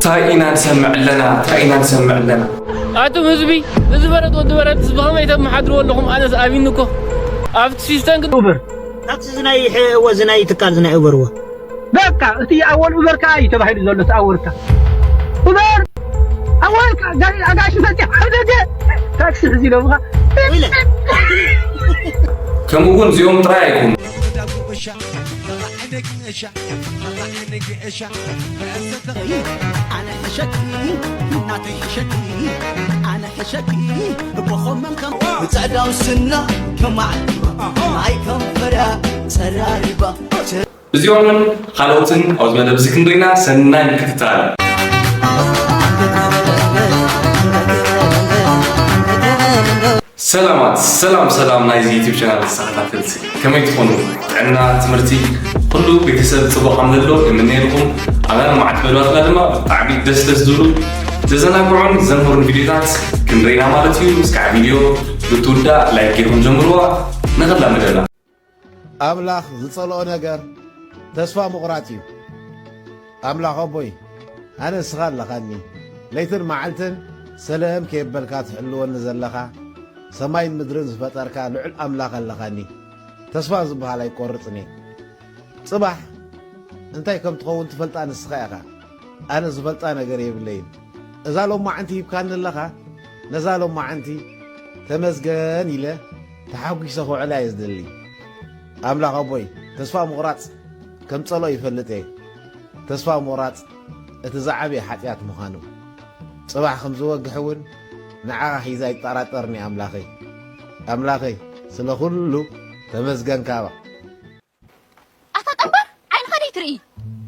እንታይ ኢና ንሰምዕ ኣለና? እንታይ ኢና ንሰምዕ ኣለና? ኣቱም ህዝቢ፣ እዚ በረድ ወዲ በረድ ብኸመይ ተመሓድርዎ ኣለኹም? ኣነስ ኣቢኒ እኮ ኣብቲ ሲስተም ግን ኡበር። ታክሲ ዝናይ ሕወ ዝናይ ትካል ዝናይ ኡበርዎ። በቃ እቲ ኣወል ኡበር ከኣ እዩ ተባሂሉ ዘሎ እቲ ኣወልካ ኡበር ኣወልካ ጋሪ ኣጋሽ መጽያ ኣብ ደገ ታክሲ ሕዚ ኢሎምኻ ኢለ ከምኡ እውን እዚኦም ጥራይ ኣይኮኑ። ኣነ ሕሸኪ ናተይ ሕሸኪ ኣነ ሕሸኪ ብኮኸመን ከም ብጸዳው ስና ከማዕቲ ናይ ከንፈራ ጸራሪባ እዚኦምን ካልኦትን ኣብዚ መደብ እዚ ክንሪና ሰናይ ምክትታል። ሰላማት ሰላም ሰላም ናይዚ ዩቲብ ቻናል ተኸታተልቲ ከመይ ትኾኑ? ጥዕና፣ ትምህርቲ፣ ኩሉ ቤተሰብ ጽቡቕ ከም ዘሎ እምነየልኩም። ኣባና መዓት በሏትና ድማ ብጣዕሚ ደስ ደስ ዝብሉ ዘዘናግዑን ዘምህሩን ቪዲዮታት ክንሪና ማለት እዩ። እስካዕ ቪዲዮ ብትውዳእ ላይክ ጌርኩም ጀምርዋ። ንኽላመደላ ኣምላኽ ዝጸልኦ ነገር ተስፋ ምቑራጽ እዩ። ኣምላኽ ኣቦይ፣ ኣነ ንስኻ ኣለኻኒ። ለይትን መዓልትን ሰለም ከየበልካ ትሕልወኒ ዘለኻ፣ ሰማይን ምድርን ዝፈጠርካ ልዑል ኣምላኽ ኣለኻኒ። ተስፋ ዝበሃል ኣይቆርጽን እየ። ጽባሕ እንታይ ከም ትኸውን ትፈልጣ ንስኻ ኢኻ። ኣነ ዝፈልጣ ነገር የብለይን። እዛ ሎማዓንቲ ሂብካኒ ኣለኻ፣ ነዛ ሎማዓንቲ ተመስገን ኢለ ተሓጒሰ ክውዕላ እየ ዝደሊ። ኣምላኽ ኣቦይ፣ ተስፋ ምቑራጽ ከም ጸልኦ ይፈልጥ እየ። ተስፋ ምቑራጽ እቲ ዝዓበየ ሓጢኣት ምዃኑ። ጽባሕ ከም ዝወግሕ እውን ንዓኻ ሒዘ ኣይጠራጠርን እየ ኣምላኸይ። ኣምላኸይ፣ ስለ ኩሉ ተመስገን ካባ። ኣታ ጠንባር ዓይንኻ ደይ ትርኢ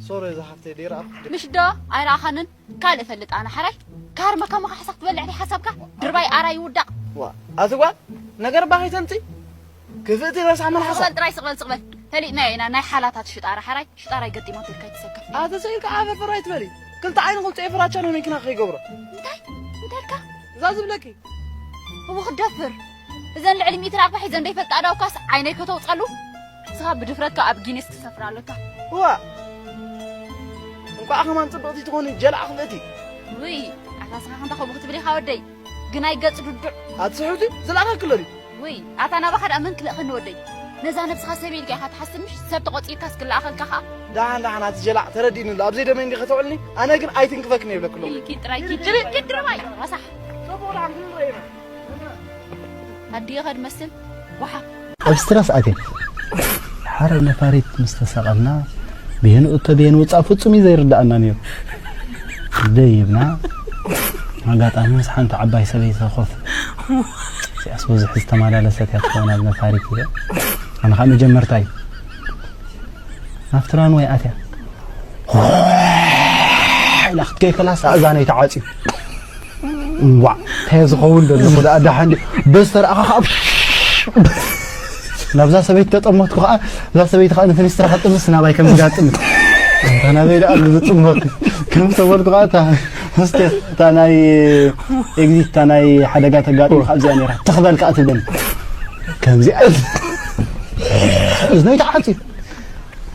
ሶሪ ዝሓፍተይ ደይረኣኹ ምሽ ዶ ኣይረኣኻንን ካልእ ፈልጥ ኣነ ሓራይ ካር መካመኻ ሕሳብ ትበልዕ ናይ ሓሳብካ ድርባይ ኣራይ ይውዳቕ ዋ ኣቲ ጓል ነገር ባኺ ተምፂ ክፍእቲ ረሳሕ መልሓሳ ስቕበል ጥራይ ስቕበል ስቕበል ፈሊጥና ኢና ናይ ሓላታት ሽጣራ ሓራይ ሽጣራ ይገጢማ ትልካ ይትሰከፍ ኣቲ ስኢልካ ዓፈርፈር ኣይትበሊ ክልተ ዓይኒ ክልተ ፍራቻ ነው መኪና ከይገብሮ እንታይ እንተልካ እዛ ዝብለኪ እዎ ክደፍር እዘን ልዕሊ ሚእቲ ኣርባዕ ሒዘን ዘይፈልጣ ኣዳውካስ ዓይነይ ከተውፃሉ ንስኻ ብድፍረትካ ኣብ ጊኔስ ትሰፍር ኣለካ እዋ እንቋዕ ከማን ፅብቕቲ ትኾኒ ጀላዕ ክፍእቲ ውይ ኣታ ስኻ ከምታ ከምኡ ክትብል ኢኻ ወደይ ግን ኣይገፅ ድዱዕ ኣትስሕብቲ ዝለኣኸክለሪ ውይ ኣታ ናባኻ ደኣ መን ክልእኸኒ ወደይ ነዛ ነብስኻ ሰብ ኢልካ ኢኻ ትሓስብ ምሽ ሰብ ተቖፂርካስ ክለኣኸልካ ኸዓ ደሓን ደሓን ኣቲ ጀላዕ ተረዲእኒ ኣሎ ኣብዘይ ደመ እንዲ ከተውዕልኒ ኣነ ግን ኣይትንክፈክን የብለክሎ ኪድ ጥራይ ኪድ ኪድ ድርባይ ረሳሕ ፅቡቕ ደሓን ክንረኢና ኣዲኻ ድመስል ዋሓ ኣብ ስትረስ ኣትየ ሓረብ ነፋሪት ምስ ተሰቐልና ብየንኡ እቶ ብየን ውፃእ ፍጹም እዩ ዘይርዳኣና ነይሩ ደይብና ኣጋጣሚ ምስ ሓንቲ ዓባይ ሰበይቲ ኮፍ እዚኣስ ብዙሕ ዝተመላለሰት እያ ትኸውን ኣብ ነፋሪት ኢለ ኣነ ከዓ መጀመርታ እዩ ናብቲ ራንወይ ኣትያ ኢላ ክትከይ ከላስ ኣእዛነይ ተዓፅዩ እዋ እንታይ ዝኸውን ዘለኹ ደኣ ደሓን በስተርኣኻ ከዓ ናብዛ ሰበይቲ ተጠመትኩ ከዓ እዛ ሰበይቲ ከዓ ንፍኒስትራ ከጥምስ ናባይ ከም ዝጋጥም እታ ናበይ ደኣ ዝጥመት ከም ዝተበልኩ ከዓ እታ ሆስቴስ እታ ናይ ኤግዚት እታ ናይ ሓደጋ ተጋጢሙ ካብዚኣ ነራ ተኽበል ከዓ ትብለኒ ከምዚኣ እዝነይ ተዓፅዩ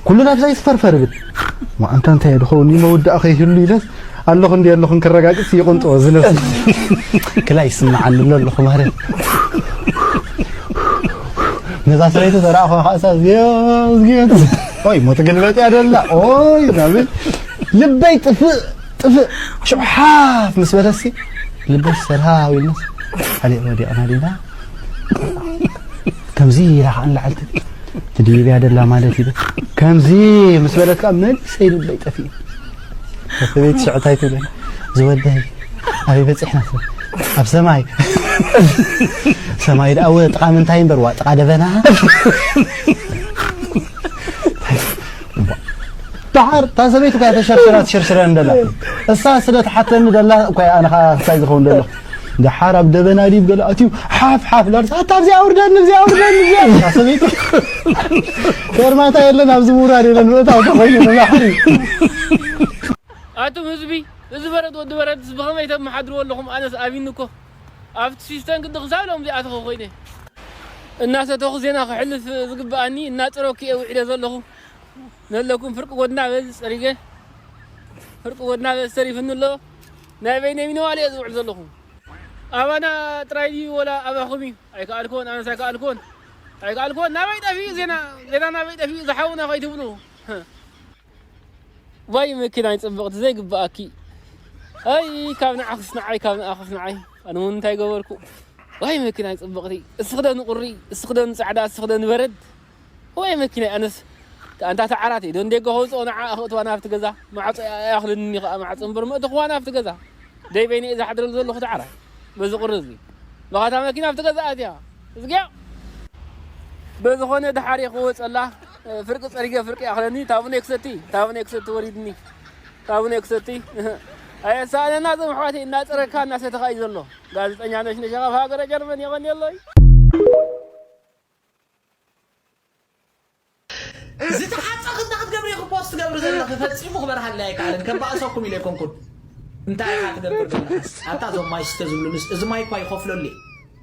ኩሉ ናብዛ ይትፈርፈር ብል ማእንታ እንታይ ድኸውን መወዳእ ከይህሉ ኢለስ ኣለኹ እንዲ ኣለኹን ክረጋግፅ ይቕንጥዎ ዝነብስ ክላ ይስምዓኒ ኣሎ ኣለኹ ማለት ነዛ ሰበይቲ ተረኣኹ ከኣሳ ዝዮ ዝዮ ኦይ ሞ ትግልበጥ እያ ደላ ኦይ ናብል ልበይ ጥፍእ ጥፍእ ሽውሓፍ ምስ በለሲ ልበይ ሰላም ኢልናስ ሓሊቕ ወዲቕና ዲና ከምዚ ኢላ ከዓ ንላዕልቲ ትድይብያ ደላ ማለት እዩ ከምዚ ምስ በለት ከዓ መልሰ ይልበይ ጠፊኡ ሰበይቲ ሽዕታይ ትብል ዝወደይ ኣበይ በፂሕና ኣብ ሰማይ ሰማይ ደኣ ጥቓ ምንታይ እምበር ዋ ጥቓ ደበና ደሓር እታ ሰበይቲ እኳ ተሸርሽራ ትሽርሽረ እንደላ እሳ ስለ ትሓተኒ ደላ እኳ ኣነ ከዓ ክሳይ ዝኸውን ደለኹ ደሓር ኣብ ደበና ዲብ ገለ ኣትዩ ሓፍ ሓፍ ላልሳ ኣታ ኣብዚኣ ኣውርደኒ እዚኣ ኣውርደኒ እዚኣ እታ ሰበይቲ ፈርማታ የለን ኣብዚ ምውራድ የለን ምእታው ተኾይኑ ንባሕሪ ኣቱም ህዝቢ እዚ በረድ ወዲ በረድስ ብኸመይ ተመሓድርዎ ኣለኹም ኣነስ ኣቢኒ እኮ ኣብቲ ሲስተም ግዲ ክሳብ ሎም ዚኣተኸ ኮይነ እናሰተኹ ዜና ክሕልፍ ዝግብኣኒ እናፅረኩ እየ ውዒለ ዘለኹ ነለኩም ፍርቂ ጎድና በዚ ፀሪገ ወርቂ ወድና ተሪፍኒ ኣሎ። ናይ በይነይ ሚነዋል እየ ዝውዕል ዘለኹ። ኣባና ጥራይ ድዩ ወላ ኣባኹም እዩ? ኣይከኣልኩን፣ ኣነስ ኣይከኣልኩን። ኣይከኣልኩን። ናበይ ጠፊኡ ዜና? ዜና ናበይ ጠፊኡ? ዝሓውና ከይትብሉ። ዋይ መኪናይ ጽብቕቲ ዘይግብኣኪ። ኣይ ካብ ንዓኽስ ንዓይ፣ ካብ ንኣኽስ ንዓይ። ኣነ እውን እንታይ ገበርኩ? ዋይ መኪናይ ጽብቕቲ። እስኽደን ቁሪ፣ እስኽደን ጻዕዳ፣ እስኽደን በረድ። ወይ መኪና ኣነስ ኣንታ ተዓራት ኢዶ እንዴ ገሆ ውፅኦ ንዓ ክእትዋ ናብቲ ገዛ ማዕፆ ኣይኣኽልኒ ከዓ ማዕፆ እምበር ምእትኽዋ ናብቲ ገዛ ደይ በይነ እዛ ሓድረሉ ዘለኹ ተዓራት በዚ ቁሪ እዚ መኻታ መኪና ኣብቲ ገዛ ኣትያ እዝግያ በዝኾነ ድሓር ክወፀላ ፍርቂ ፀሪገ ፍርቂ ኣኽለኒ ታቡነ ክሰቲ ታቡነ ክሰቲ ወሪድኒ ታቡነ ክሰቲ ኣየሳእለና ዞም ኣሕዋተይ እናፀረካ እናሰተኻ እዩ ዘሎ ጋዜጠኛ ነሽነሸኻ ሃገረ ጀርመን የቐንየለይ ዝተሓፀ ክዳ ክትገብሪ ኢኹ ፖስት ትገብሪ ዘለኺ ፈፂሙ ክበርሃለይ ኣይከኣልን ከባእሰኩም ኢለ ኣይኮንኩን እንታይ ኢኻ ትገብር ዘለኻስ ኣታ እዞም ማይ ስተ ዝብሉ ምስ እዚ ማይ እኳ ይኸፍለሉ እየ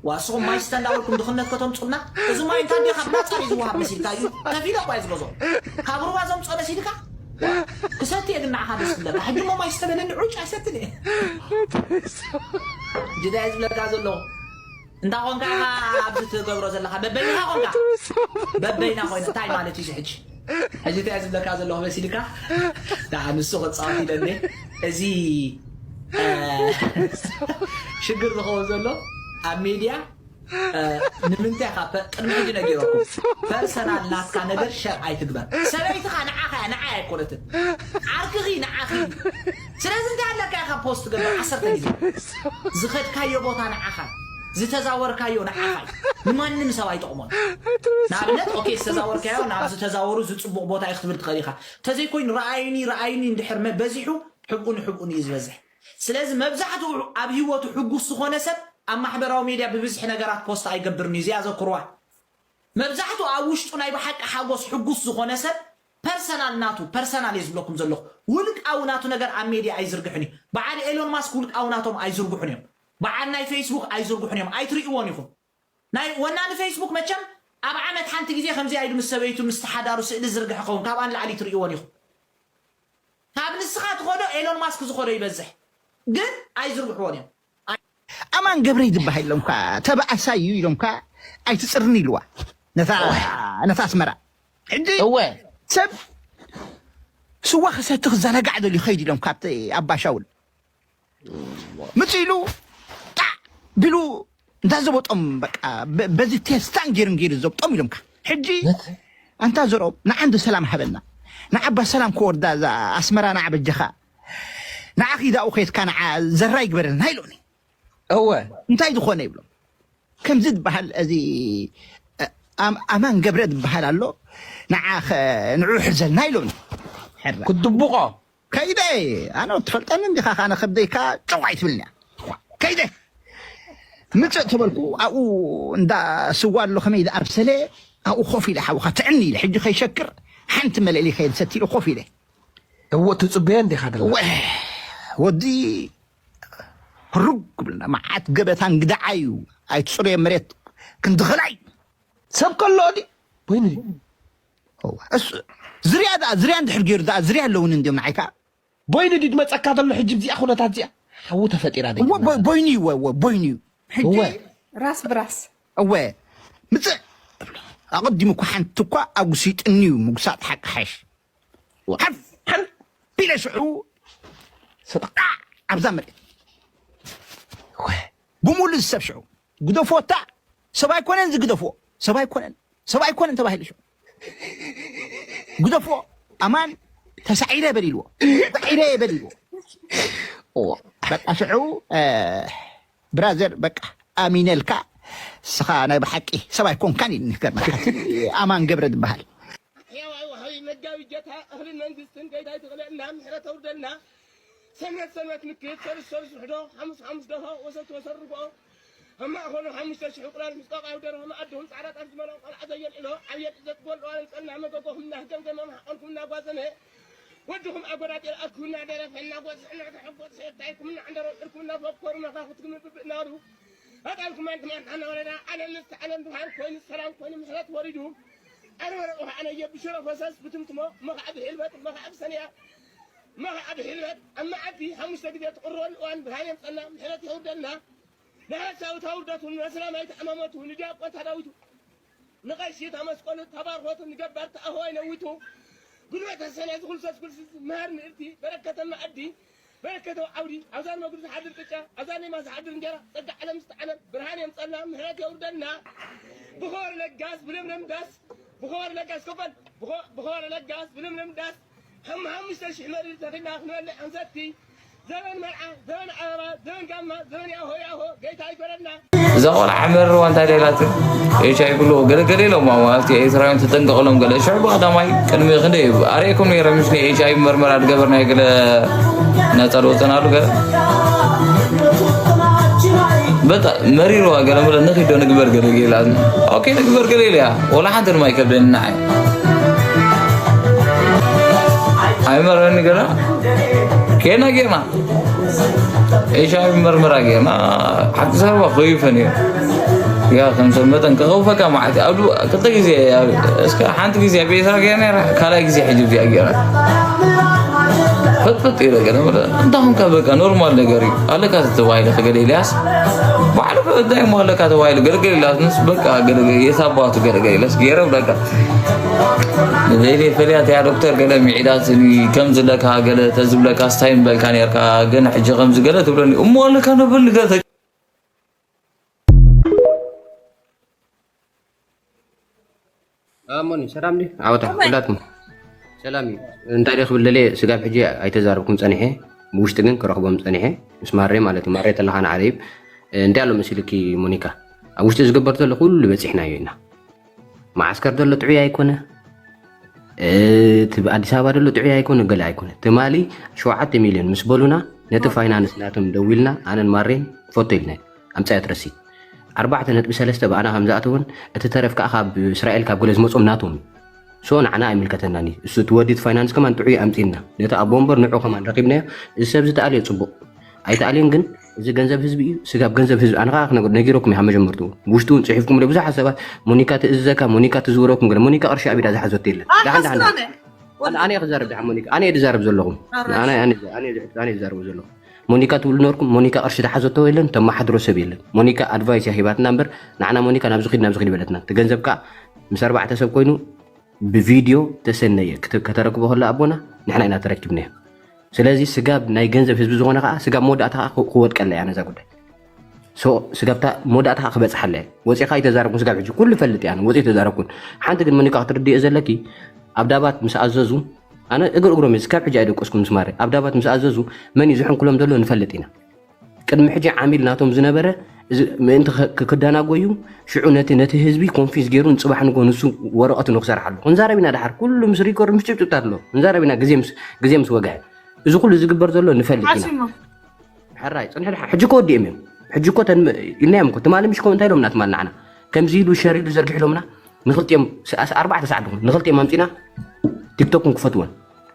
ዋስኹም ማይ ስተ እንዳበልኩም ድኽነት ከተምፁልና እዚ ማይ እንታይ እንዲኻ ብናፃ እዩ ዝወሃብ መሲልካ እዩ ከፊለ እኳ እዩ ዝገዝኦ ካብ ሩባ ዘምፅኦ መሲልካ ክሰቲ እየ ግን ንዓኻ ደስ ዝብለካ ሕጂ እሞ ማይ ስተ በለኒ ዑጭ ኣይሰትን እየ ጅዳ እየ ዝብለካ ዘለኹ እንታ ኾንካ ኢኻ ኣብዚ ትገብሮ ዘለኻ በበይንኻ ኾንካ በበይና ኮይነ እንታይ ማለት እዩ ሕጂ ሕጂ እንታይ ዝብለካ ዘለኹ መሲልካ ደኣ ንሱ ክፃወት ኢለኒ እዚ ሽግር ዝኸውን ዘሎ ኣብ ሜድያ ንምንታይ ኢኻ ቅድሚ ሕጂ ነጊረኩም ፐርሰናል ናትካ ነገር ሸር ኣይትግበር ሰበይትኻ ንዓኻ እያ ንዓይ ኣይኮነትን ዓርክኺ ንዓኺ ስለዚ እንታይ ኣለካ ኢኻ ፖስት ገበር ዓሰርተ ግዜ ዝኸድካዮ ቦታ ንዓኻ ዝተዛወርካዮ ንዓኻ ንማንም ሰብ ኣይጠቕሞን ንኣብነት ኦኬ ዝተዛወርካዮ ናብ ዝተዛወሩ ዝፅቡቕ ቦታ እዩ ክትብል ትኽእል ኢኻ ተዘይኮይኑ ረኣይኒ ረኣይኒ እንድሕር በዚሑ ሕብኡ ንሕብኡ እዩ ዝበዝሕ ስለዚ መብዛሕትኡ ኣብ ህይወቱ ሕጉስ ዝኾነ ሰብ ኣብ ማሕበራዊ ሜድያ ብብዝሒ ነገራት ፖስት ኣይገብርን እዩ እዚኣ ዘክርዋ መብዛሕትኡ ኣብ ውሽጡ ናይ ብሓቂ ሓጎስ ሕጉስ ዝኾነ ሰብ ፐርሰናል ናቱ ፐርሰናል እየ ዝብለኩም ዘለኹ ውልቃዊ ናቱ ነገር ኣብ ሜድያ ኣይዝርግሕን እዩ በዓል ኤሎን ማስክ ውልቃዊ ናቶም ኣይዝርግሑን እዮም በዓል ናይ ፌስቡክ ኣይዝርግሑን እዮም ኣይትርእይዎን ኢኹም ናይ ወናኒ ፌስቡክ መቸም ኣብ ዓመት ሓንቲ ግዜ ከምዚ ኣይዱ ምስ ሰበይቱ ምስ ተሓዳሩ ስእሊ ዝርግሕ ኸውን ካብኣ ንላዕሊ ትርእይዎን ኢኹም ካብ ንስኻ ትኸዶ ኤሎን ማስክ ዝኸዶ ይበዝሕ ግን ኣይዝርግሕዎን እዮም ኣማን ገብረይ ዝበሃል ኢሎምካ ተባኣሳይ እዩ ኢሎምካ ኣይትፅርኒ ኢልዋ ነታ ነታ ኣስመራ ሕጂ እወ ሰብ ስዋ ክሰቲ ክዘናጋዕ ደልዩ ከይድ ኢሎም ካብቲ ኣባሻውል ምፅ ኢሉ ጣዕ ቢሉ እንዳ ዘበጦም በቃ በዚ ቴስታን ገይሩን ገይሩ ዘብጦም ኢሎምካ ሕጂ ኣንታ ዘርኦም ንዓንዲ ሰላም ሃበና ንዓባ ሰላም ክወርዳ እዛ ኣስመራ ንዓ በጀኻ ንዓ ኺዳኡ ኸየትካ ንዓ ዘራ ይግበረልና ኢሎኒ እወ እንታይ ዝኾነ ይብሎም ከምዚ ዝበሃል እዚ ኣማን ገብረ ዝበሃል ኣሎ ንዓ ንዑ ሕዘልና ኢሎኒ ሕረ ክትድብቆ ከይደ ኣነ ትፈልጠኒ እንዲኻ ካነ ከብደይካ ጨው ኣይትብልኒ ከይደ ምፅእ ተበልኩ ኣብኡ እንዳ ስዋ ኣሎ ከመይ ዝኣብሰለ ኣብኡ ኮፍ ኢለ ሓውኻ ትዕኒ ኢለ ሕጂ ከይሸክር ሓንቲ መለሊ ከየልሰት ኢለ ኮፍ ኢለ እዎ ትፅበዮ እንዲኻ ደላ ወዲ ህሩግ ክብልና መዓት ገበታ እንግዳዓ እዩ ኣይትፅርዮ መሬት ክንድኽላይ ሰብ ከሎ ዲ ወይኒ ዝርያ ደኣ ዝርያ እንድሕር ገይሩ ደኣ ዝርያ ኣለውን እንዲዮም ንዓይካ ቦይኒ ድዩ ድመፀካ ዘሎ ሕጂ ብዚኣ ኩነታት እዚኣ ሓዉ ተፈጢራ ደይ እሞ ቦ- ቦይኒ እዩ እወ እወ ቦይኒ እዩ ሕጂ እወ ራስ ብራስ እወ ምፅእ ኣቐዲሙ እኳ ሓንቲ እኳ ኣጉሲጥኒ እዩ ምጉሳጥ ሓቂ ሓሽ ሓፍ ሓፍ ኢለ ሽዑ ሰጣ ኣብዛ መሬት እወ ብምሉእ ዝሰብ ሽዑ ግደፎታ ሰብ ኣይኮነን ዝግደፍዎ ሰብ ኣይኮነን ሰብ ኣይኮነን ተባሂሉ ሽዑ ግደፎ ኣማን ተሳዒረ በሊልዎ ተሳዒረ በሊልዎ በቃ ሽዑ ብራዘር በቃ ኣሚነልካ ስኻ ናይ ብሓቂ ሰብ ኣይኮንካን ኢልኒ ገርመልካ ኣማን ገብረ ዝበሃል ሕያዋይ ወሃቢ መጋቢ ጌታ እኽልን መንግስትን ገይታይ ትኽለልና ምሕረት ተውርደልና ሰንበት ሰንበት ምክት ሰሉስ ሰሉስ ውሕዶ ሓሙስ ሓሙስ ደርሆ ወሰቲ ወሰር ርግኦ ኣብ ማእኸሉ ሓሙሽተ ሽሕ እንቁላል ምስ ጠቓዊ ደርሆ መኣድኹም ፃዕዳ ጣፍ ዝመልኦ ቆልዓ ዘየልዕሎ ዓብየ ጥዘት ጎልዋ ለምፀልና መገጎኹም እናህገምገመ ማሕቆልኩም እናጓዘመ ወድኹም ኣጎዳጢ ኣኩና ደረፈ እናጎዝሕ እናተሐጎዝሐ ታይኩም እናዕንደረ ጥርኩም እናፈኮሩ መኻኹትኩም ብብእ እናበሉ ኣጣልኩም ኣንትማርካና ወረዳ ዓለም ምስቲ ዓለም ብርሃን ኮይኑ ሰላም ኮይኑ ምሕረት ወሪዱ ኣረ ወረቑ ኣነየ ብሽረ ፈሰስ ብትምትሞ መኻዕ ብሒልበት መኻዕ ብሰንያ እማ ከዓ ብሕልበት ኣብ መዓልቲ ሓሙሽተ ግዜ ትቕርበሉ እዋን ብርሃን የምፀልና፣ ምሕረት የውርደልና። ንሓሳዊ ታውርደቱ፣ ንኣስላማይ ተኣማመቱ፣ ንዲያቆን ታዳዊቱ፣ ንቐሺ ታመስቆሉ፣ ታባርኾቱ፣ ንገባር ተኣህዋይ ነዊቱ፣ ጉልበተ ሰነ ዝኹልሰስ ኩልስስ መሃር ምእርቲ፣ በረከተ መኣዲ፣ በረከተ ዓውዲ፣ ኣብዛ ንመግቢ ዝሓድር ቅጫ፣ ኣብዛ ኔማ ዝሓድር እንጀራ፣ ጸጋ ዓለም ዝተዓለም ብርሃን የምጸልና፣ ምሕረት የውርደልና። ብኸወር ለጋስ ብለምለም ዳስ፣ ብኸወር ለጋስ ከፈል፣ ብኸ-፣ ብኸወር ለጋስ ብለምለም ዳስ፣ ሓሙሽተ ሽሕ መሪር ተኺልና ክንበልዕ ክንሰቲ፣ ዘበን መርዓ፣ ዘበን ኣበባ፣ ዘበን ጋማ፣ ዘበን ያሆ ያሆ፣ ጌታ ይፈረድና። እዛ ቆልዓ መርዋ እንታይ ደላትን? ኤች ኣይ ቪ ኣለዎ። ገለ ገለ ኢሎም ኣብቲ ኤርትራውያን ተጠንቀቕሎም ገለ። ሽዑ ብቐዳማይ ቅድሚ ክንደይ ኣርእየኩም ነይረ፣ ምሽ ናይ ኤች ኣይ ቪ መርመራ ዝገበርናዮ ገለ ነጻ ዝወጸናሉ ገለ። በቃ መሪርዋ ገለ ምለ ንኺዶ ንግበር ገለ ኢላ። ኦኬ ንግበር ገለ ኢለያ። ወላ ሓንቲ ድማ ኣይከብደኒ ንዓይ። ኣይመረኒ ገና። ጌና ጌና። ኤች ኣይ ቪ መርመራ ጌና። ሓንቲ ሳርባ ኸይፈን እዩ። ያ ከም ሰብ መጠን ከኸውፈካ መዓልቲ። ኣብ ክልተ ግዜ፣ እስከ ሓንቲ ግዜ ኣብ ኤርትራ ጌና ነይራ። ካልኣይ ግዜ ሕጂ እዚኣ ጌና። ፍጥፍጥ ኢለ ገለ ምለ። እንታይ ኾንካ በቃ ኖርማል ነገር እዩ። ኣለካ ተባሂለ ከገለ ኢልያስ። ባዕሉ እንታይ እሞ ኣለካ ተባሂሉ ገለገለ ኢልያስ። በቃ ገለገለ የሳባቱ ገለገለ ኢልያስ። ገይረ ብለካ። ዘይፈለያት እያ ዶክተር ገለ ሚዒዳትኒ ከም ዝለካ ገለ ተዝብለካ ስታይ ምበልካ ነርካ፣ ግን ሕጂ ከምዚ ገለ ትብለኒ እሞ ኣለካ ነብል ገለ ተ- ኣሞኒ ሰላም ድዩ? ዓወታ ኩላትኩም ሰላም እዩ። እንታይ ደይ ክብል ደልየ፣ ስጋብ ሕጂ ኣይተዛረብኩም ጸኒሐ፣ ብውሽጢ ግን ክረኽቦም ጸኒሐ፣ ምስ ማሬ ማለት እዩ። ማሬ ተለኻ ንዓለይብ እንታይ ኣሎ መሲልኪ ሞኒካ? ኣብ ውሽጢ ዝግበር ዘሎ ኩሉ በጺሕናዮ ኢና። መዓስከር ዘሎ ጥዑይ ኣይኮነ፣ እቲ ኣዲስ ኣበባ ዘሎ ጥዑይ ኣይኮነ፣ ገለ ኣይኮነ። ትማሊ ሸውዓተ ሚልዮን ምስ በሉና፣ ነቲ ፋይናንስ ናቶም ደዊልና፣ ኣነን ማሬን ፎቶ ኢልና ኣምጻያት ረሲት ኣርባዕተ ነጥቢ ሰለስተ ብኣና ከም ዝኣተወን፣ እቲ ተረፍ ከኣ ካብ እስራኤል ካብ ገለ ዝመጾም ናቶም እዩ። ሶ ንዓና ኣይምልከተናን እዩ። እሱ እቲ ወዲ እቲ ፋይናንስ ከማን ጥዑይ ኣምጺልና። ነቲ ኣቦ ወንበር ንዑ ከማን ረኺብናዮ። እዚ ሰብ ዝተኣልዮ ጽቡቕ። ኣይተኣልዮን ግን እዚ ገንዘብ ህዝቢ እዩ። ስጋብ ገንዘብ ህዝቢ ኣነ ከኣ ክነግር ነጊረኩም እየ ካብ መጀመርትኡ። ብውሽጡ እውን ጽሒፍኩም ለ ብዙሓት ሰባት ሞኒካ ትእዝዘካ፣ ሞኒካ ትዝውረኩም ገለ። ሞኒካ ቅርሺ ኣብ ኢዳ ዝሓዘቶ የለን። ደሓን ደሓን። ኣነ ኣነ እየ ክዛረብ ደሓን ሞኒካ። ኣነ እየ ዝዛረብ ዘለኹ። ኣነ ኣነ ኣነ ኣነ እየ ዝዛረብ ዘለኹ። ሞኒካ ትብሉ ነበርኩም። ሞኒካ ቅርሺ ዝሓዘቶ የለን፣ ተመሓድሮ ሰብ የለን። ሞኒካ ኣድቫይስ እያ ሂባትና እምበር ንዓና ሞኒካ ናብዚ ኺድ ናብዚ ኺድ ይበለትና። እቲ ገንዘብ ከኣ ምስ ኣርባዕተ ሰብ ኮይኑ ብቪድዮ ተሰነየ ክተ-፣ ከተረክቦ ከሎ ኣቦና ንሕና ኢና ተረኪብናዮ። ስለዚ ስጋብ ናይ ገንዘብ ህዝቢ ዝኾነ ከኣ ስጋብ መወዳእታ ከኣ ክወድቀላ እያ ነዛ ጉዳይ። ሶ ስጋብታ መወዳእታ ከኣ ክበጽሓላ እያ። ወጺኻ ኣይተዛረብኩን ስጋብ ሕጂ ኩሉ ፈልጥ እያ። ወጺ ኣይተዛረብኩን። ሓንቲ ግን ሞኒካ ክትርድዮ ዘለኪ ኣብ ዳባት ምስ ኣዘዙ ኣነ እግር እግሮም እየ፣ ስካብ ሕጂ ኣይደቀስኩም ምስ ማረ። ኣብ ዳባት ምስ ኣዘዙ መን እዩ ዝሕንኩሎም ዘሎ ንፈልጥ ኢና። ቅድሚ ሕጂ ዓሚል ናቶም ዝነበረ እዚ ምእንቲ ክ-፣ ክ-፣ ክደናጎዩ ሽዑ ነቲ፣ ነቲ ህዝቢ ኮንፊዝ ገይሩ ንጽባሕ ንጎ ንሱ ወረቐት ንክሰርሓሉ። ክንዛረብ ኢና ደሓር። ኩሉ ምስ ሪኮርድ ምስ ጭብጭብታት ኣሎ። ክንዛረብ ኢና ግዜ ምስ፣ ግዜ ምስ ወግሐ። እዚ ኩሉ ዝግበር ዘሎ ንፈልጥ ኢና። ሓሲሞ። ሕራይ፣ ጽንሒ ደሓን። ሕጂ እኮ ወዲኦም እዮም። ሕጂ እኮ ተን-፣ ኢልናዮም እኮ። ትማሊ ምሽ እኮ እንታይ ኢሎምና ትማሊ ንዓና? ከምዚ ኢሉ ሸር ኢሉ ዘርጊሕሎምና። ንኽልቲኦም ስ-፣ ኣስ-፣ ኣርባዕተ ሰዓት ድኹም። ንኽልቲኦም ኣምጺና ቲክቶክ ክንክፈትዎን።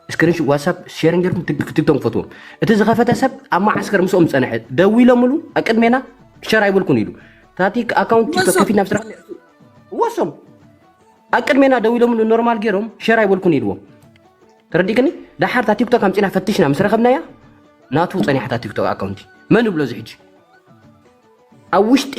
ስክሪንሽ ዋትሳፕ ሼር ገይርኩም ቲክ-፣ ቲክቶክ ክፈትዎም። እቲ ዝኸፈተ ሰብ ኣብ መዓስከር ምስኦም ዝጸንሐ ደዊሎምሉ ኣብ ቅድሜና ሸር ኣይበልኩን ኢሉ። ታቲ ኣካውንት ቲክቶክ ወሶም። ከፊትና ምስ ረኸብና ወሶም። ኣብ ቅድሜና ደዊሎምሉ ኖርማል ገይሮም ሸር ኣይበልኩን ኢልዎም። ተረዲእክኒ? ደሓር እታ ቲክቶክ ኣምጺና ፈቲሽና ምስ ረኸብናያ ናቱ ጸኒሓ እታ ቲክቶክ ኣካውንቲ። መን ይብሎ እዚ ሕጂ? ኣብ ውሽጢ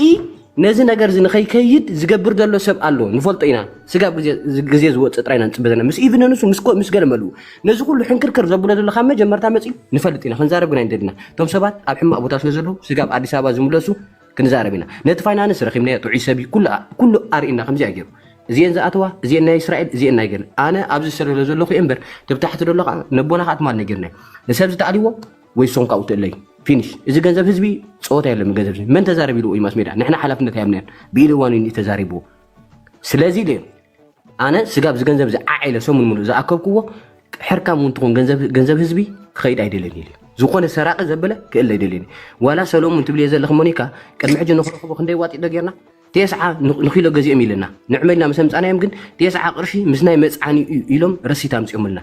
ነዚ ነገር እዚ ንኸይከይድ ዝገብር ዘሎ ሰብ ኣሎ፣ ንፈልጦ ኢና። ስጋብ ግዜ፣ ግዜ ዝወጽእ ጥራይ ኢና ንጽበ ዘለና። ምስ ኢቭን ንሱ ምስ ኮ-፣ ምስ ገለ መልኡ። ነዚ ኩሉ ሕንክርክር ዘብሎ ዘሎ ካብ መጀመርታ መጺኡ ንፈልጥ ኢና። ክንዛረብ ግን ኣይንደልና። እቶም ሰባት ኣብ ሕማቕ ቦታ ስለ ዘለዉ ስጋብ ኣዲስ ኣበባ ዝምለሱ ክንዛረብ ኢና። ነቲ ፋይናንስ ረኺብናዮ ጥዑይ ሰብ እዩ። ኩሉ፣ ኩሉ ኣርእና ከምዚ ገይሩ። እዚኤን ዝኣተዋ፣ እዚኤን ናይ እስራኤል፣ እዚኤን ናይ ገለ። ኣነ ኣብዚ ዝሰለለ ዘለኹ እየ እምበር፣ ተብታሕቲ ዘሎ ከዓ ነቦና ከዓ ትማል ነጊርናዮ። ንሰብ ዝተኣልይዎ ወይ ሶም ካብኡ ትእለዩ። ፊኒሽ። እዚ ገንዘብ ህዝቢ ጸወታ የለን። ገንዘብ ህዝቢ መን ተዛረብ ኢልዎ እዩ ማስ ሜዳ? ንሕና ሓላፍነት ኣይብናን። ብኢሉ እዋኑ እዩ ተዛሪብዎ። ስለዚ ኢለ ኣነ ስጋብ እዚ ገንዘብ እዚ ዓዒለ ሰሙን ሙሉእ ዝኣከብክዎ ሕርካም እውን ትኾን ገንዘብ፣ ገንዘብ ህዝቢ ክኸይድ ኣይደልን ኢለ። ዝኾነ ሰራቂ ዘበለ ክእል ኣይደልን። ዋላ ሰሎሙን ትብልዮ ዘለኺ ሞኒካ ቅድሚ ሕጂ ንኽረኽቦ ክንደይ ዋጢ ዶ ጌርና? ቴስዓ ን-፣ ንኪሎ ገዚኦም ኢለና። ንዕመልና ምስ ኣምጻናዮም ግን ቴስዓ ቅርሺ ምስ ናይ መጽዓኒ እዩ ኢሎም ረሲት ኣምጺኦምልና።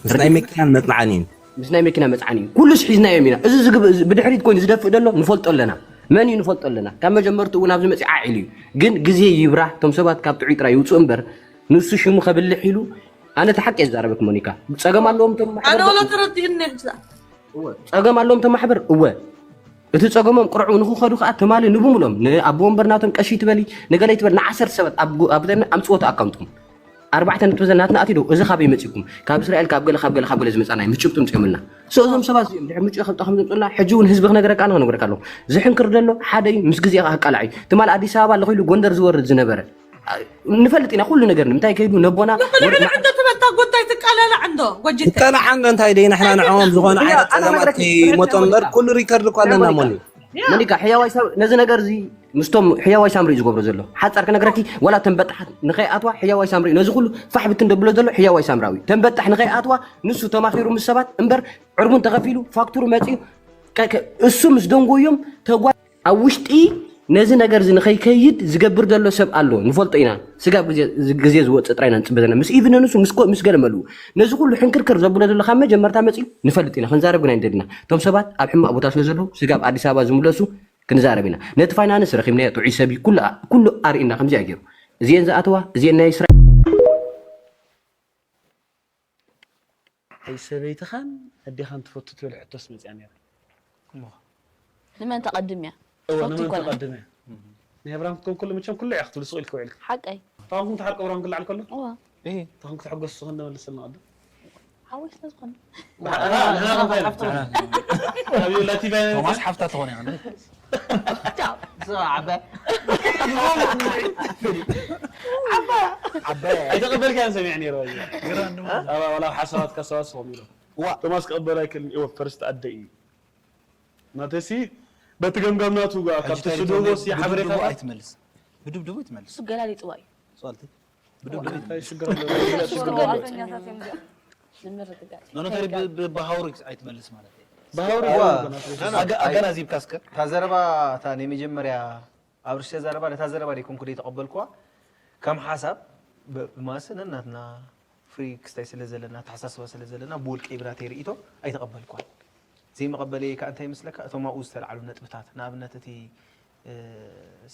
ምስ ናይ መኪናን መጽዓኒን። ምስ ናይ መኪና መጽዓኒ እዩ። ኩሉስ ሒዝናዮም ኢና። እዚ ዝግብ-፣ እዚ ብድሕሪት ኮይኑ ዝደፍእ ዘሎ ንፈልጦ ኣለና። መን እዩ ንፈልጦ ኣለና። ካብ መጀመርትኡ እውን ኣብዚ መጺእ ዓዒሉ እዩ። ግን ግዜ ይብራህ፣ እቶም ሰባት ካብ ጥዑይ ጥራይ ይውፅኡ እምበር፣ ንሱ ሽሙ ከብልሕ ኢሉ ኣነ እቲ ሓቂ እየ ዝዛረበክ ሞኒካ። ጸገም ኣለዎም እቶም ኣነ ማሕበር ወላ ዶ? ተረዲእኒ እወ፣ ጸገም ኣለዎም እቶም ማሕበር እወ። እቲ ጸገሞም ቅርዑ ንክኸዱ ከዓ ትማሊ ንብሙሎም ንኣቦ ወንበርናቶም ቀሺ ትበሊ ንገለይ ትበል ንዓሰርተ ሰባት ኣብ ጎ- ኣብ ዘና ኣምጽዎ ኣካውንትኩም ኣርባዕተ ነጥቢ ዘናትና ኣትዩ ዶ እዚ ካበይ መጺኩም ካብ እስራኤል ካብ ገለ ካብ ገለ ካብ ገለ ዝመጻና እዩ ምጭብጡ ምጽዮምልና። So እዞም ሰባት እዚኦም ድሕሪ ምጭ ከምጣ ከም ዘምጹልና ሕጂ እውን ህዝቢ ክነግረካ ኣነ ክነግረካ ኣለኹ። ዝሕንክር ዘሎ ሓደ እዩ ምስ ግዜ ከዓ ክቃላዕ እዩ። ትማሊ ኣዲስ ኣበባ ኣለኹ ኢሉ ጎንደር ዝወርድ ዝነበረ ንፈልጥ ኢና ኩሉ ነገር ንምንታይ ከይዱ ነቦና ንኽልዕሊ ዕንዶ ትበታ ጎታይ ትቃላላዕ እንዶ ጎጅተ ትቃላዓ እንዶ እንታይ ደይ ንሕና ንዕኦም ዝኾነ ዓይነት ጸገማት ከይመጦ እምበር ኩሉ ሪከርድ እኮ ኣለና ሞኒ። መሊካ ሕያዋይ ሳም ነዚ ነገር እዚ ምስቶም ሕያዋይ ሳምሪ እዩ ዝገብሮ ዘሎ ሓጻር ክነግረኪ ዋላ ተንበጣሓት ንኸይኣትዋ ሕያዋይ ሳምሪ እዩ ነዚ ኩሉ ፋሕ ብትን ደብሎ ዘሎ ሕያዋይ ሳምራዊ ተንበጣሕ ንኸይኣትዋ ንሱ ተማኺሩ ምስ ሰባት እምበር ዕርቡን ተኸፊሉ ፋክቱሩ መጺኡ ቀ- ከ- እሱ ምስ ደንጎዮም ተጓ ኣብ ውሽጢ ነዚ ነገር እዚ ንኸይከይድ ዝገብር ዘሎ ሰብ ኣሎ ንፈልጦ ኢና። ስጋብ ግዜ ግዜ ዝወፅእ ጥራይ ኢና ንፅበ ዘለና ምስ ኢቭን ንሱ ምስ ኮ- ምስ ገለ መልኡ ነዚ ኩሉ ሕንክርክር ዘብሎ ዘሎ ካብ መጀመርታ መፂኡ ንፈልጥ ኢና። ክንዛረብ ግን ኣይንደድና። እቶም ሰባት ኣብ ሕማቕ ቦታ ስለ ዘለዉ ስጋብ ኣዲስ ኣበባ ዝምለሱ ክንዛረብ ኢና። ነቲ ፋይናንስ ረኺብናዮ ጥዑይ ሰብ እዩ ኩሉ ኣ- ኩሉ ኣርእና ከምዚኣ ገይሩ እዚኤን ዝኣተዋ እዚኤን ናይ ስራ ኣይ ሰበይትኻን ኣዴኻን ትፈቱ ትብል ሕቶስ መፅያ ነይራ። ንመን ተቐድም እያ? እወ ትፈቱ ንመን ይኮና። ተቐድም እያ? ናይ ኣብራም ክትከውን ኩሉ መቸም ኩሉ ኢኻ ክትብሉ ስቕ ኢልክ ውዒልክ። ሓቀይ። ታኹም ክትሓርቅ ኣብራም ክልዓል ከሎ እወ። ታኹም ክትሕገሱ ዝኾን ነመልሰልና ቅድም። ሓወይ ስለ ዝኾነ። ቶማስ ሓፍታ ትኾን እያ። ቻው። ዓባይ ኣይተቐበልካን ሰሚዐ ነይረ። ዋላ ሓሳባት ካሰባስቦም ኢሎም ቶማስ ክቐበል ኣይክእልን እወ ፈርስት ኣደ እዩ ናተሲ በቲ ገምጋም ናቱ ጋር ካብቲ ስድቦ ሲ ሓበሬታታት ኣይትመልስ ብድብድቡ ይትመልስ እሱ ገላሊጥዋ እዩ። ሷልቲ እንታይ ሽግር ኣለዎ? ሽግር ገለ ንምርግጋእ ኖኖ ተሪ ብባሃውሪ ኣይትመልስ ማለት እዩ ባህውሪ ኣገናዚብካ እስከ እታ ዘረባ እታ ናይ መጀመርያ ኣብርሽ ተዛረባ ነታ ዘረባ ደይኮንኩ ደይተቐበልኩዋ ከም ሓሳብ ብማስ ነናትና ፍሪ ክስታይ ስለ ዘለና ተሓሳስባ ስለ ዘለና ብውልቀይ ብናተይ ርእይቶ ኣይተቐበልኳን። ዘይመቐበለይ ከዓ እንታይ ይመስለካ እቶም ኣብኡ ዝተልዓሉ ነጥብታት ንኣብነት እቲ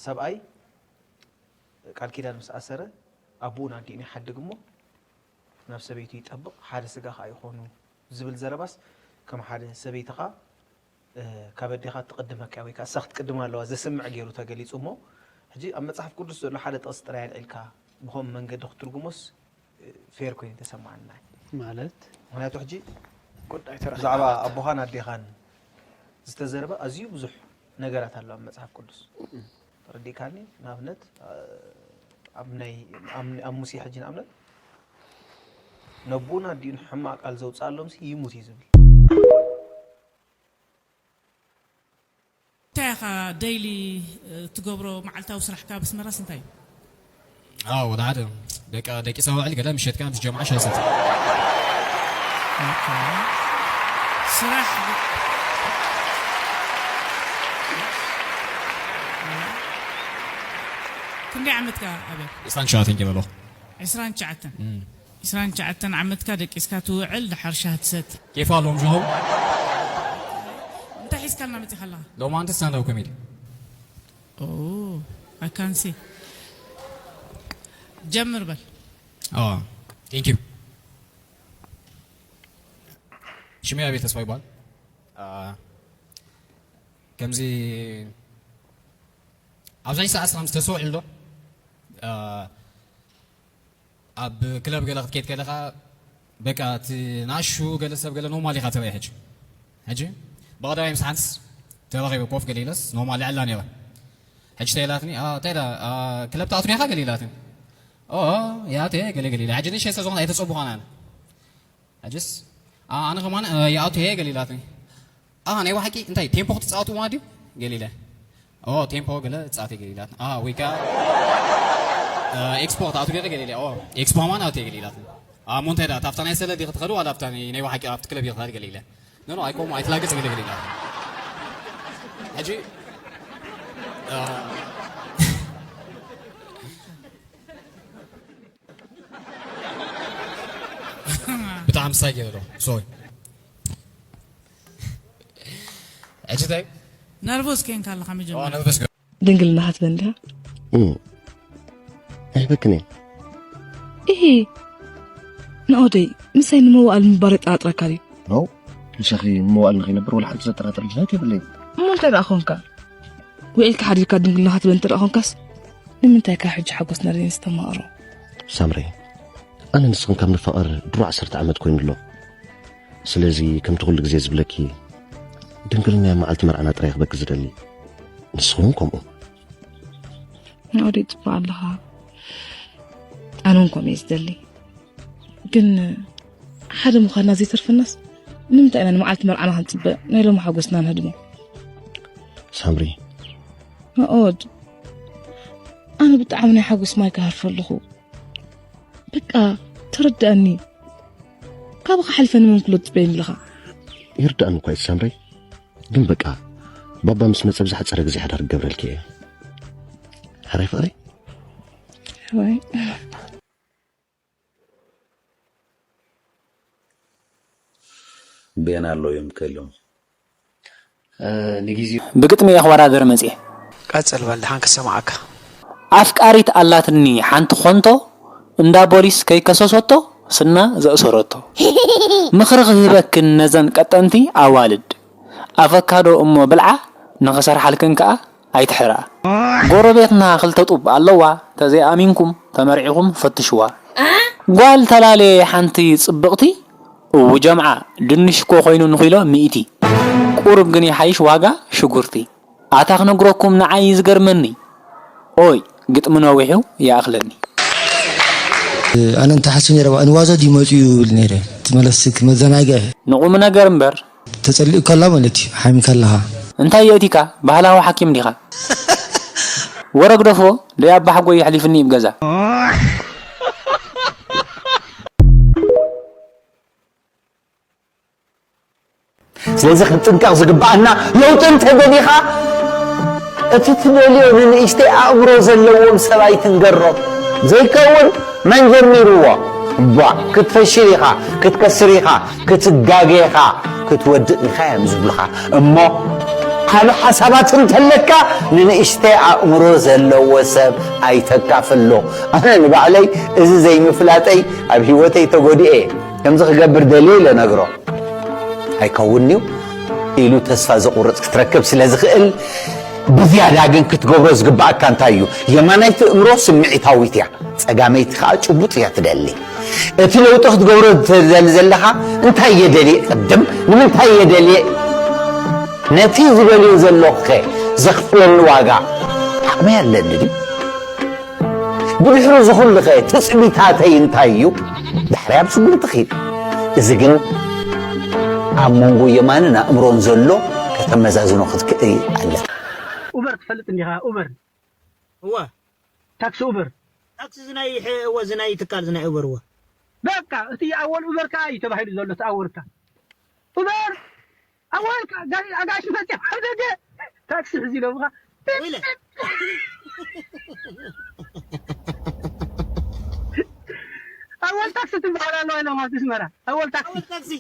ሰብኣይ ቃል ኪዳን ምስ ኣሰረ ኣቦኡን ኣዲኡን ይሓድግ እሞ ናብ ሰበይቱ ይጠብቕ ሓደ ስጋ ከዓ ይኾኑ ዝብል ዘረባስ ከም ሓደ ሰበይትኻ ካብ ኣዴኻ ትቕድመካ ወይ ከዓ እሳ ክትቅድማ ኣለዋ ዘስምዕ ገይሩ ተገሊፁ እሞ ሕጂ ኣብ መፅሓፍ ቅዱስ ዘሎ ሓደ ጥቕሲ ጥራይ ኣልዒልካ ብኸምኡ መንገዲ ክትትርጉሞስ ፌር ኮይኑ ተሰማዓና ማለት ምክንያቱ ሕጂ ብዛዕባ ኣቦኻን ኣዴኻን ዝተዘረበ ኣዝዩ ብዙሕ ነገራት ኣሎ ኣብ መፅሓፍ ቅዱስ ተረዲእካኒ ንኣብነት ኣብ ናይ ኣብ ሙሴ ሕጂ ንኣብነት ነቦን ኣዲኡን ሕማቕ ቃል ዘውፅኣሎም ሲ ይሙት እዩ ዝብል እንታይ ኢኻ ደይሊ ትገብሮ መዓልታዊ ስራሕካ ኣብ ኣስመራስ እንታይ እዩ? ኣዎ ወላ ሓደ በቃ ደቂሰ ውዕል ገለ ምሸት ከኣ ምስ ጀምዓ ሻሂ ሰቲ ስራሕ ክንደይ ዓመትካ ኣበይ? ዕስራን ትሽዓተን ጀመርኩ። ዕስራን ትሽዓተን ዕስራን ትሽዓተን ዓመትካ ደቂስካ ትውዕል ድሓር ሻሂ ትሰቲ። ኬፍ ኣለዎም ጆሆ። እንታይ ሒዝካልና መጺኻ ኣለኻ? ሎማንቲ ስታንዳፕ ኮሜዲ። ኦ I can see ጀምር በል። ኦ thank you። ሽመይ ኣቤል ተስፋ ይባል። ከምዚ ኣብዛኝ ሰዓት ስራም ዝተሰውዕል ዶ ኣብ ክለብ ገለ ክትከይድ ከለኻ በቃ እቲ ናሹ ገለ ሰብ ገለ ኖርማል ኢኻ ተባይ ሕጂ ሕጂ ብቐዳማይ ምስ ሓንስ ተባኺበ ኮፍ ገለ ኢለስ ኖርማል ልዕላ ነይረ ሕጂ ተይላትኒ እንታይ ክለብ ትኣትኒ ኢኻ ገለ ኢላትኒ ያተ ገለ ገለ ኢላ ሕጂ ንሸ ሰዞን ኣይተፀቡኻና ሕጅስ ኣነ ከማን ይኣቱ እየ ገለ ኢላትኒ ናይ ብሓቂ እንታይ ቴምፖ ክትፃወቱ ማለት ድዩ ገለ ኢለ ቴምፖ ገለ ፃወት ገለ ኢላት ወይ ከዓ ኤክስፖ ክትኣቱ ገለ ገለ ኢለ ኤክስፖ ማን ኣቱ ገለ ኢላት እሞ እንታይ ዳ ታብታ ናይ ሰለ ዲኺ ትኸዱ ዋላ ኣብታ ናይ ብሓቂ ኣብቲ ክለብ ኢኺ ትኸዱ ገለ ኢለ ኖ ኖ ኣይኮም ኣይትላገፅ ገለ ገለ ኢላት ሕጂ ብጣዕሚ ሳይ ገይረ ሶሪ ሕጂ እንታይ ነርቨስ ኮይንካ ኣለኻ መጀመርያ ነርቨስ ድንግልና ክትበን ድያ ኣይበክን እየ እሂ ናኦደይ፣ ምሳይ ንመዋእል ምባር የጠራጥረካ ድዩ? ኖ፣ ምሳኺ መዋእል ንኸይነብር ወላ ሓንቲ ዘጠራጥር ምኽንያት የብለይን። እሞ እንታይ ደኣ ኾንካ? ውዒልካ ሓዲርካ ድንግልና ክትብል እንተ ደኣ ኾንካስ፣ ንምንታይ ከ ሕጂ ሓጎስ ነርየን ዝተማቕሮ? ሳምሪ፣ ኣነ ንስኽን ካብ ንፋቐር ድሮ ዓሰርተ ዓመት ኮይኑ ኣሎ። ስለዚ ከምቲ ኩሉ ግዜ ዝብለኪ፣ ድንግልና እያ መዓልቲ መርዓና ጥራይ ክበኪ ዝደሊ። ንስኺ እውን ከምኡ። ናኦደይ፣ ጽቡቕ ኣለኻ። ኣነ እውን ከምኡ እየ ዝደሊ። ግን ሓደ ምዃንና ዘይተርፈናስ፣ ንምንታይ ኢና ንመዓልቲ መርዓና ክንጽበ ናይ ሎሚ ሓጎስና ንህድሞ? ሳምሪ፣ ናኦድ፣ ኣነ ብጣዕሚ ናይ ሓጎስ ማይ ክሃርፍ ኣለኹ። በቃ ተረድኣኒ። ካብኻ ሓሊፈ ንመን ክሎ ትጽበየኒ ኣለኻ? ይርዳእኒ እኳ እዩ ሳምሪ፣ ግን በቃ ባባ ምስ መጸ ብዝሓጸረ ግዜ ሓዳር ክገብረልኪ እየ። ሕራይ ፍቕረይ። ሕራይ። ቤና ኣሎ እዮም ከልዮም ንግዜኡ ብግጥሚ እየ ክወዳደር መፅየ። ቀፅል በል ደሓን ክሰምዓካ። ኣፍቃሪት ኣላትኒ ሓንቲ ኾንቶ እንዳ ቦሊስ ከይከሰሰቶ ስና ዘእሰረቶ። ምኽሪ ክህበክን ነዘን ቀጠንቲ ኣዋልድ ኣቨካዶ እሞ ብልዓ ንኽሰርሓልክን ከኣ ኣይትሕርኣ። ጎረቤትና ክልተ ጡብ ኣለዋ ተዘይኣሚንኩም ተመርዒኹም ፈትሽዋ። ጓል ተላልየ ሓንቲ ጽብቕቲ እው ጀምዓ ድንሽ እኮ ኮይኑ ንኪሎ ሚእቲ ቁሩብ ግን ይሓይሽ ዋጋ ሽጉርቲ። ኣታ ክነግረኩም ንዓይ ዝገርመኒ ኦይ ግጥሚ ነዊሑ ይኣኽለኒ። ኣነ እንተ ሓሲብ ነይረ ንዋዛ ድዩ መፅኡ ይብል ነይረ እቲ መለስክ መዘናግዒ ንቁም ነገር እምበር ተጸሊኡካ ኣላ ማለት እዩ ሓሚካ ኣለኻ። እንታይ የእቲካ ባህላዊ ሓኪም ዲኻ? ወረ ግደፎ ደይ ኣባሓጎይ የሕሊፍኒ እዩ ገዛ። ስለዚ ክንጥንቀቕ ዝግብኣና ለውጢ እንተደሊኻ እቲ ትደልዮ ንንእሽተይ ኣእምሮ ዘለዎም ሰብ ኣይትንገሮ ዘይከውን መን ጀሚርዎ ቧ ክትፈሽል ኢኻ ክትከስር ኢኻ ክትጋገ ኢኻ ክትወድቕ ኢኻ እዮም ዝብሉኻ እሞ ዓቢ ሓሳባት እንተለካ ንንእሽተይ ኣእምሮ ዘለዎ ሰብ ኣይተካፍሎ ኣነ ንባዕለይ እዚ ዘይምፍላጠይ ኣብ ህይወተይ ተጎዲኤ ከምዚ ክገብር ደልየ ኢለ ነግሮ ኣይከውንዩ ኢሉ ተስፋ ዘቑርጽ ክትረክብ ስለ ዝኽእል ብዝያዳ ግን ክትገብሮ ዝግባኣካ እንታይ እዩ የማናይቲ እምሮ ስምዒታዊት እያ ጸጋመይቲ ከኣ ጭቡጥ እያ ትደሊ እቲ ለውጢ ክትገብሮ ትደሊ ዘለኻ እንታይ እየ ደልየ ቅድም ንምንታይ እየ ደልየ ነቲ ዝደልዮ ዘለኹኸ ዘኽፍለኒ ዋጋ ዓቕመይ ኣለኒ ድዩ ብድሕሪ እዚ ኩሉ ኸ ትጽቢታተይ እንታይ እዩ? ዳሕራይ ኣብ ስጉምቲ ኺድ። እዚ ግን ኣብ መንጎ የማንን ኣእምሮን ዘሎ ከተመዛዝኖ ክትክእል ኣለካ። ኡበር ትፈልጥ እንዲኻ ኡበር? እወ። ታክሲ ኡበር። ታክሲ ዝናይ እወ ዝናይ ትካል ዝናይ ኡበር እወ። በቃ እቲ ኣወል ኡበር ከኣ እዩ ተባሂሉ ዘሎ እቲ ኣወልካ። ኡበር ኣወልካ ጋሪ ኣጋሽ መፅኦም ኣብ ደገ ታክሲ ሕዚ ኢሎምኻ ወይለ ኣወል ታክሲ ትበሃል ኣለዋ ኢሎም ኣብቲ ስመራ ኣወል ታክሲ ኣወል ታክሲ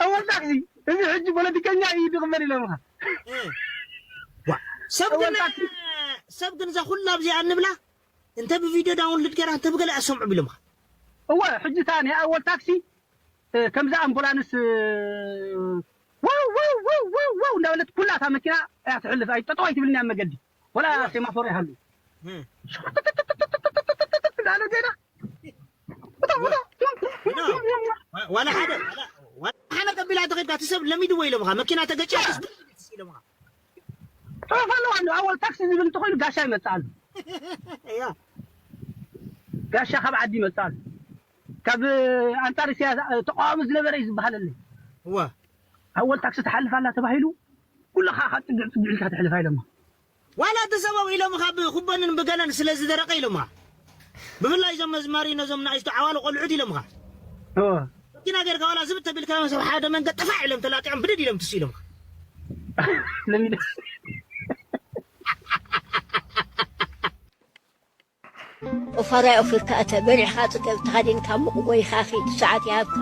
ኣወል ታክሲ እዚ ሕጂ ፖለቲከኛ እዩ ድቕበል ኢሎምኻ እ። ዋ፣ ሰብ ግን ኣወል ታክሲ ሰብ ግን እዛ ኩላ ኣብዚኣ እንብላ እንተ ብቪድዮ ዳውንሎድ ገይራ እንተ ብገለ ኣሰምዑ ቢሎምኻ እወ ሕጂ እታ ናይ ኣወል ታክሲ ከምዛ ኣምቡላንስ ዋው ዋው ዋው ዋው ዋው እንዳበለት ኩላ እታ መኪና እያ ትሕልፍ ኣይ ጠጠው ኣይትብልን እያ መገዲ ወላ ሴማፎር ይሃሉ እንዳለ ዜና ዋላ ሓደ ዋላ ሓደ ቀቢላ ተኸድካ እቲ ሰብ ለሚድዎ ኢሎምኻ መኪና ተገጭያ ኢሎምኻ ጥሑፍ ኣለዋ እንዶ ኣወል ታክሲ ዝብል እንተኾይኑ ጋሻ ይመፅእ ኣሎ እያ ጋሻ ካብ ዓዲ ይመፅእ ኣሎ ካብ ኣንፃር ኢሳያስ ተቃዋሚ ዝነበረ እዩ ዝበሃለለይ እዋ ኣወል ታክሲ ትሓልፍ ኣላ ተባሂሉ ኩሉ ከዓ ካብ ፅግዕ ፅግዕ ኢልካ ትሕልፍ ኣይለማ ዋላ እቲ ሰበው ኢሎምኻ ብኩበንን ብገለን ስለ ዝደረቀ ኢሎምኻ ብፍላይ እዞም መዝማሪ ነዞም ንኣሽቱ ዓዋሉ ቆልዑት ኢሎምኻ መኪና ጌርካ ዋላ ዝብት ተቢልካዮም ሰብ ሓደ መንገድ ጥፋዕ ኢሎም ተላጢዖም ብድድ ኢሎም ትስ ኢሎምኻ ኦፋራይ ኦፊርካ እተ በሊዕኻ ጽገብ ተኸዲንካ ሙቕ ጎይኻ ኺድ ሰዓት ይሃብካ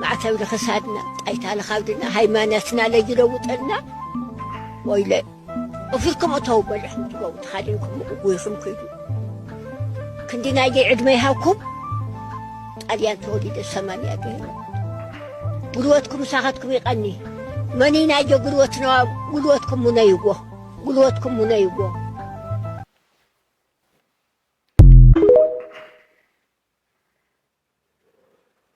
ማዕተብ ንኽሳድና ጣይታ ልኻብድና ሃይማኖትና ለይለውጠልና ወይለ ኦፊርኩም እተው በሊዕኹም ትገቡ ተኸዲንኩም ሙቕ ጎይኹም ኪዱ ክንዲ ናይገይ ዕድመ ይሃብኩም ጣልያን ተወሊደ ሰማንያ ገይሩ። ጉልበትኩም ምሳኻትኩም ይቐኒ። መኒና ጆ ጉልበትና፣ ጉልበትኩም ሙነይዎ። ጉልበትኩም ሙነይዎ።